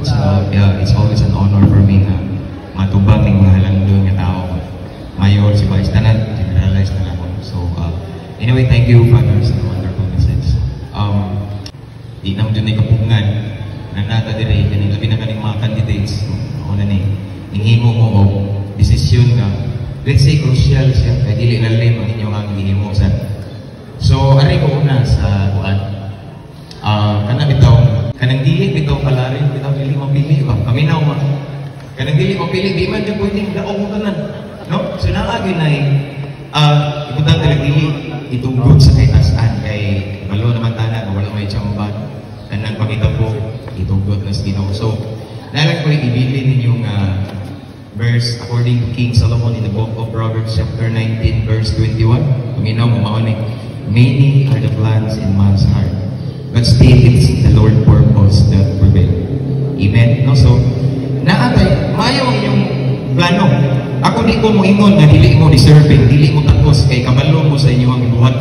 So, yeah, it's always an honor for me nga matubang ning mga halangdon nga tao. Mayor, si Vice tanan, generalize na lang ako. So, anyway, thank you, Father, sa wonderful message. Di naman dyan kapugngan na nata dire, kaning labi na kaning mga candidates, ako na ni, ninghimo mo og desisyon nga, let's say, crucial siya, kay dili lalim ang inyong ang gihimo sa. So, ari ko una sa kuan. Ah, kana bitaw, kanang dili bitaw palarin, bitaw dili mapili ba? Kami na ma. Kanang dili mapili, di man jud pwedeng daog mo tanan. No? So naa gyud nay ibutang talaga dili itugot sa kay tasan kay balo naman tanan wala may tsamba. Kanang pangitabo itugot na sa Ginoo. So, nalang ko ibili ninyo nga verse according to King Solomon in the book of Proverbs chapter 19 verse 21. Paminaw mo mao ni, "Many are the plans in man's heart, but still it's the Lord purpose that prevail." Amen. No? So, naatay, maayo ang inyong plano. Ako di ko moingon nga dili mo deserving, dili mo takos kay kabalo mo sa inyong gibuhat.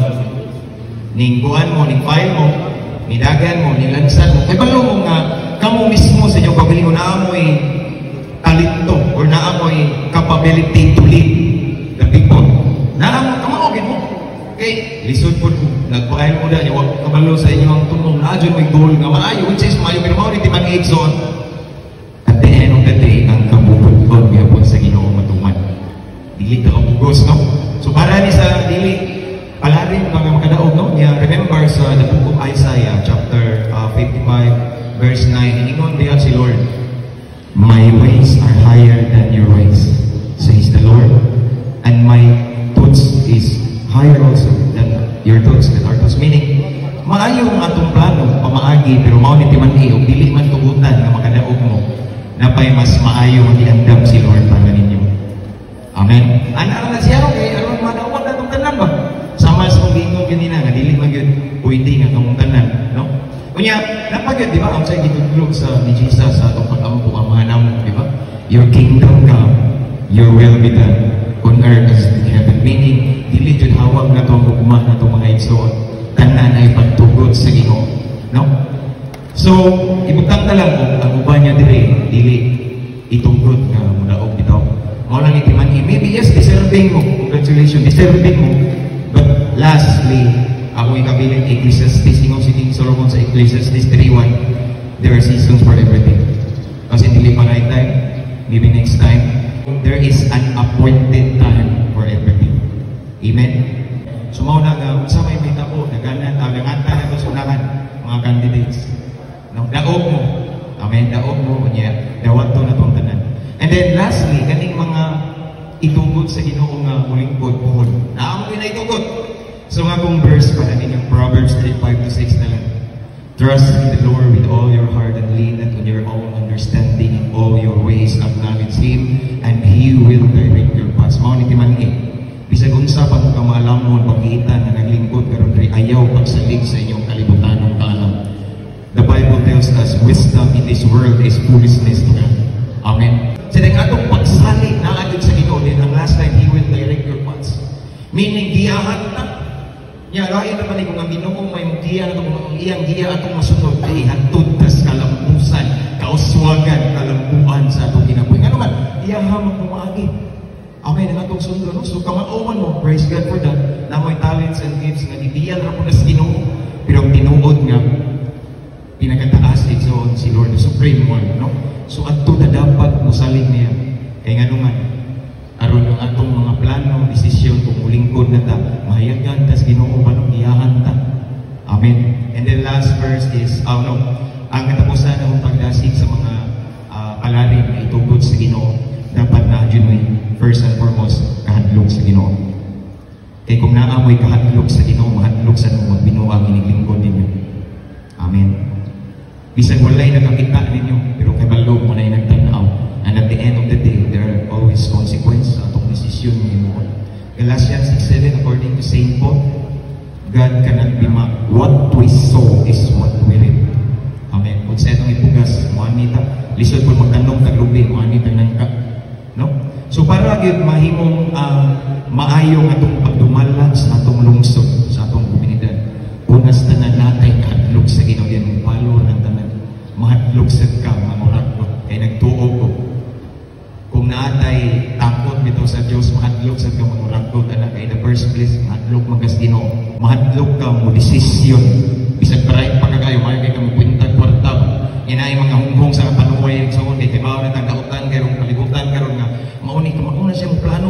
Ning buhan mo, ning file mo, nidagan mo, nilansan mo, kay balo mo nga kamo mismo sa inyong kaugalingon naa mo'y talento or naa mo'y capability to lead the people. Naa mo, kamao gid mo. Kay lisod pud nagpail mo da niya wa kabalo sa inyong tunong naa jud mo'y goal nga maayo, which is maayo, pero mao ni timan zone. At the end of the day, ang kabubut-on gihapon sa Ginoo matuman. Dili ka kabugos, no? So para ni sa dili palarin mga makadaog, no? Nya remember sa the book of Isaiah chapter 55 verse 9, iningon diha si Lord, "My ways are higher than your ways, says the Lord, and my thoughts is higher also than your thoughts," than our thoughts. Meaning, maayo ang atong plano, pamaagi, pero mao ni timan-i, ug dili man tugutan nga makadaog mo, napay mas maayo nga giandam si Lord para ninyo. Amen. Ana lang siya kay aron madaog na itong tanan ba? Sama sa kong giingon ganina nga dili man gyud pwede nga kamong tanan, no? Unya, napagyud di ba ang sa gitudlo sa ni Jesus sa atong pag-ampo, "Amahan namo," di ba? "Your kingdom come, your will be done on earth as in heaven." Meaning, dili jud hawak na to ang gugma na to, mga igsoon. Tanan ay pagtugot sa Ginoo, no? So, ibutang ta lang og ang uban niya dire dili itugot nga mudaog bitaw. Mao lang itiman, maybe yes, deserving mo. Congratulations, deserving mo. But lastly, ako ikabilin Ecclesiastes, ingon si King Solomon sa Ecclesiastes 3:1, there are seasons for everything. Kasi dili pa right time, maybe next time, there is an appointed time for everything. Amen? So mao na nga, unsa may mahitabo, naganan, nanganta na to sa unahan, mga candidates. No, daog mo. Amen, daog mo, unya, dawat to na tong tanan. And then lastly, kaning mga itugot sa Ginoo nga mulingkod puhon. Naa mo itugot. So nga kong verse para ninyong Proverbs 3, 5 to 6 na lang. "Trust in the Lord with all your heart and lean not on your own understanding. In all your ways acknowledge Him and He will direct your paths." Mao ni timan-i. Bisag unsa pa mo ka maalamon paggiitan nga naglingkod karon diri, ayaw pagsalig sa inyong kalibutanong kaalam. The Bible tells us wisdom in this world is foolishness to God. Amen. Sa so, atong pagsalig naa gyud sa Ginoo din ang last time, He will direct your paths. Meaning giyahan ta. Nya lain naman ni kung ang Ginoo may giya na kung ang iyang giya atong masunod ay hantod tas kalampusan, kauswagan, kalampuan sa atong kinabuhi. Ngano man, iyaha man pumaagi. Amen, ang atong sundo, no? So kamao man mo, praise God for that. Namoy talents and gifts nga gibiyal ra po na sa Ginoo. Pero ang tinuod nga pinakataas igsoon si Lord, the Supreme One, no? So adto na dapat mosalig niya. Kay ngano man, aron ang atong mga plano, desisyon kung mulingkod na ta, mahayagan ta sa Ginoo manong giyahan ta. Amen. And then last verse is, oh no, ang katapusan ng pagdasig sa mga palarin na itugot sa Ginoo, dapat na jud mo'y first and foremost kahadlok sa Ginoo. Kay kung naa mo'y kahadlok sa Ginoo, mahadlok sa mo magbinuang iniglingkod ninyo. Amen. Bisag walay nakakita ninyo, pero kay balo mo na nagtanaw. And at the end of the day, there are always consequences sa atong desisyon himuon. Galatians 6:7, according to St. Paul, "God cannot be mocked. What we sow is what we reap." Amen. Kung sa itong ipugas, muani ta. Lisod po magtanom taglubi, muani ta nangka. No? So para gyud mahimong maayo nga atong pagdumala sa atong lungsod, sa atong komunidad. Unas tanan natay kahadlok sa Ginoo yan, mo follow ng tanan. Mahadlok sa ka, mangurak. Mahadlok sa ka mangurakot ana kay the first place mahadlok man kas Ginoo. Mahadlok ka mo desisyon. Bisag paray pa kagayo, maayo kay ka mo kwintag kwarta ba. Inaay mga hunghong sa panuway igsoon kay kibaw na tang dautan karong kalibutan karon nga mao ni mauna siya mo plano.